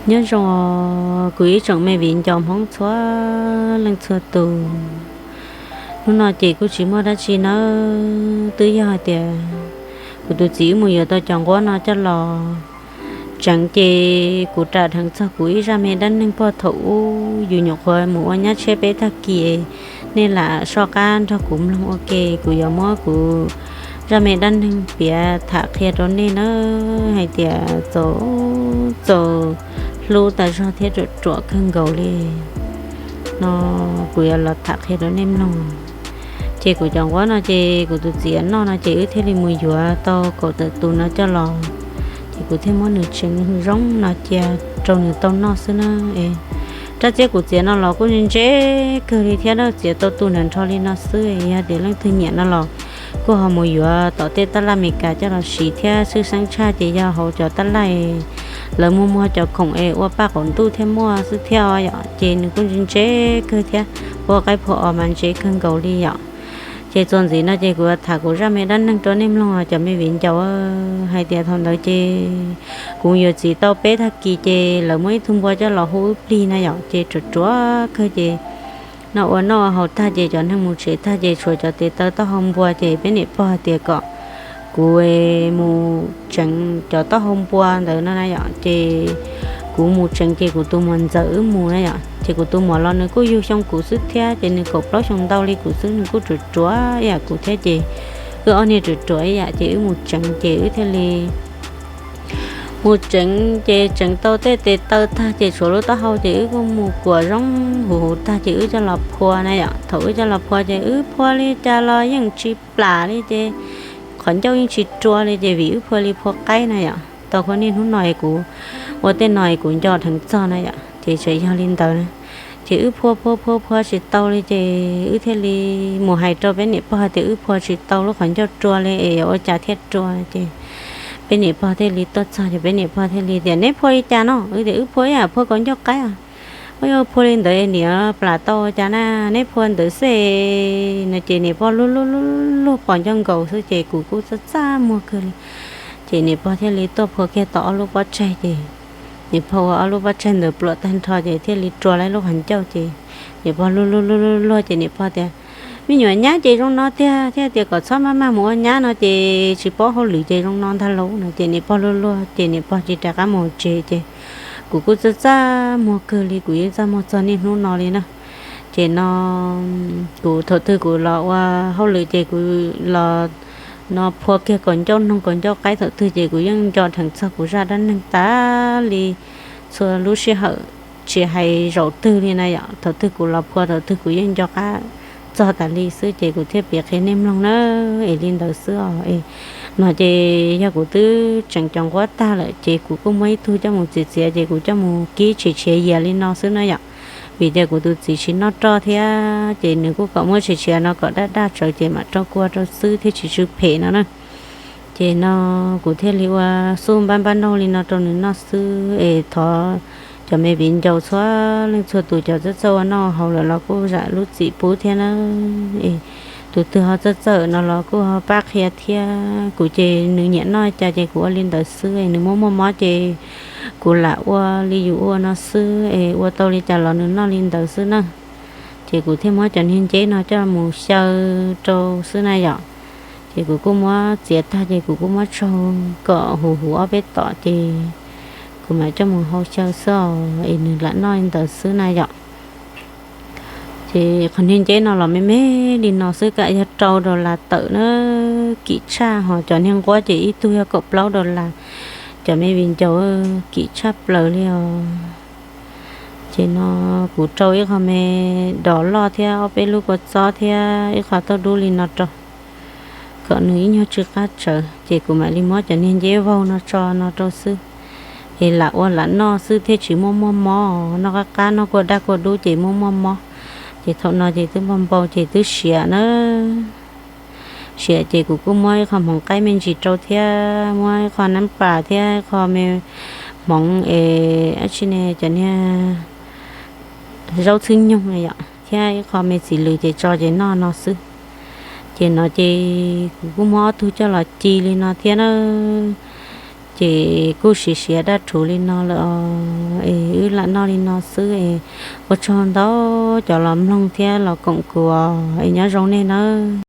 Nyob zoo os kuv ib tsoom me viv ncaus Hmoob txhua leej txhua tus. Hnub no ces kuj tsis muaj dab tsi nawb, twb yog hais tias kuv tus txiv wb mus yuav tau cov nquab no coj los tseev ces kuv ram dheev txog kuv ib zaj me dab neeg puag thaum ub yus nyuam qhuav mus ua nyab tshiab peb tag kis, nej lam soj qab nrog kuv mloog ua ke, kuv yuav muab kuv zaj me dab neeg piav tham qhia rau nej nawb, hais tias txaus txaus hlub tas zog thiab ruam ruam kawg nkaus li no, kuv yuav los tham qhia rau nej mloog. Ces kuv cov nquab no ces kuv tus txiv noj no ces wb thiaj li mus yuav tau kaum tawm tus no coj los, ces kuv thiaj muab nws tseev zoo no cia rau nws tau noj xwb na. Rab txiab kuv txiav no los kuj ntse ntse kawg li thiab na, txiav tau tus nrov nrov li no xwb, yog tias leej twg nyiam no los kuj ho mus yuav tom tej taj laj Amelikas coj los siv thiab, tshwj xeeb tshaj ces yog hauv cov taj laj lawv muag muag cov khoom es ua paj qaum ntuj thiab muaj xwb thiab yom, ces nws kuj ntse ntse kawg thiab, ua qaib phua os mas ntse kawg nkaus li yom. Ces txuas ntxiv no ces kuv tham kuv zaj me dab neeg rau nej mloog cov me viv ncaus, hais tias thaum ntawd ces kuv yuav txiv tau peb tag kis ces lawv muaj ib tug npua coj los hu wb plig na yom, ces ruam ruam kawg ces no ua noj haus tag ces cov neeg mus tsev tag ces tshuav cov tes taw taub hau npua ces peb niam pog hais tias kom kuv mus tseev cov taub hau npua ntawd no na yom, ces kuv mus tseev ces kuv tus muam ntxawm wb mus na yom, ces kuv tus muam los nws kuj yug xyoo kuv xwb thiab ces nws kaum plaub xyoo ntau li kuv xwb, nws kuj ruam ruam ib yam kuv thiab ces wb ob niag ruam ruam ib yam ces wb mus tseev ces wb thiaj li mus tseev ces tseev tau tej tes taw tag ces tshuav lub taub hau ces wb kuj mus kuam zoo huv huv tag ces wb coj los phua na yom. Thaum wb coj los phua ces wb phua li cas los yeej tsis plam li ces qhov ncauj yeej tsis rua li ces vim wb phua li phua qaib na yom. Tau kuv niaj hnub no es kuv ua tej no es kuv nco dheev txog na yom, ces tseem yog li ntawd na. Ces wb phua phua phua phua tsis tau li ces wb thiaj li mus hais rau peb niam pog tias wb phua tsis tau lub qhov ncauj rua li es yuav ua cas thiaj rua ces peb niam pog thiaj li tuaj txog ces peb niam pog thiaj li tias neb phua li cas no, wb tias wb phua ib yam phua kaus ncauj qaib os. Ua yog phua li ntawd niam plam tau ua cas na, neb phua ntawd xwb no ces niam pog luag luag luag luag pom ncauj nkaus xwb ces kuv kuj txaj txaj muag kawg li. Ces niam pog thiaj li tuaj phua kiag tau ob lub pob tsaig ces niam pog ua ob lub pob tsaig ntawd pluam tag nrho ces thiaj li rua lawm lub qhov ncauj ces niam pog luag luag luag luag luag ces niam pog tias me nyuam nyab ces zoo no tiag thiab tias kom txhob maj maj mus ua nyab no ces tsis paub hauj lwm ces zoo no ntag lauj no ces niam pog luag luag ces niam pog tsis rov qab mus tsev ces kuv kuj txaj txaj muag kawg li, kuv yeej txaj muag txog niaj hnub no li na. Ces no kuv thaum twg kuv los ua hauj lwm ces kuv los no phua kiag kaus ncauj noog kaus ncauj qaib thaum twg ces kuv yeej nco dheev txog kuv zaj dab neeg tas li txhua lub sij hawm, tsis hais zaum twg li na yom. Thaum twg kuv los phua thaum twg kuv yeej nco qab txog tas li xwb ces kuv thiaj piav qhia nej mloog na. Es li ntawd xwb os. No ces yog kuv twb tseem cov nquab tag lawm ces kuv kuj muab ib tug coj mus txiav txiav ces kuv coj mus kib tshem tshiav yias li no xwb na yom. Vim tias kuv tus txiv tsis noj roj thiab ces nws kuj kom muab tshem tshiav no kom daj daj tsawv ces mam rau kua rau xwb thiaj tsis tsw phem no na. Ces no kuv thiaj li ua xub npab npab noj li no rau nws noj xwb es thov cov me viv ncaus txhua leej txhua tus cov txawj txawj ua noj haus lawm los kuj zam lub txim pub thiab na. Es tus twg ho txawj txawj no los kuj ho pab qhia thiab. Kuv ces nws nyiam noj cas ces kuv ua li ntawd xwb es nws muaj muaj mob ces kuv lam ua li yus ua no xwb es ua tau li cas los nws noj li ntawd xwb na. Ces kuv thiaj muab cov niag nceb no coj mus xyaw rau xwb na yom. Ces kuv kuj muab txiav tag ces kuv kuj muab tsaug kom huv huv ob peb tom ces kuv mam coj mus hau xyaw xwb os es nws lam noj li ntawd xwb na yom. Ces qhov niag nceb no los me me li no xwb kam yog rau dollar tawm na, kim tshaj. Ho cov niag nquab ces ib tug yog kaum plaub dollar. Cov me viv ncaus, kim tshaj plaws li os. Ces no kuv rau ib qho me dos loj thiab ob peb lub kua txob thiab ib qho tauj dub li no rau, kom nws ib nyuag tsw qab tsawv ces kuv mam li muab cov niag nceb vaug no tso no rau xwb. Es lam ua lam noj xwb thiaj tsis muaj muaj mob, noj qab qab noj kua daj kua dub ces muaj muaj mob. Ces thaum no ces twb npau npau ces twb siav na. Siav ces kuv kuj muab ib qho hmoov qaib me ntsis rau thiab muab ib qho nab pas thiab ib qho me hmoov es dab tsi ne, cov niag zaub txhwb nyoog yom, thiab ib qho me txiv lws ces tso ces noj no xwb. Ces no ces kuv kuj muab ob tug coj los ci li no thiab na. Ces kuj siav siav dab rhuv li no lawm os, es wb lam noj li no xwb es ua tsaug ntau cov los mloog thiab los koom kuv es nyob zoo nej nawb.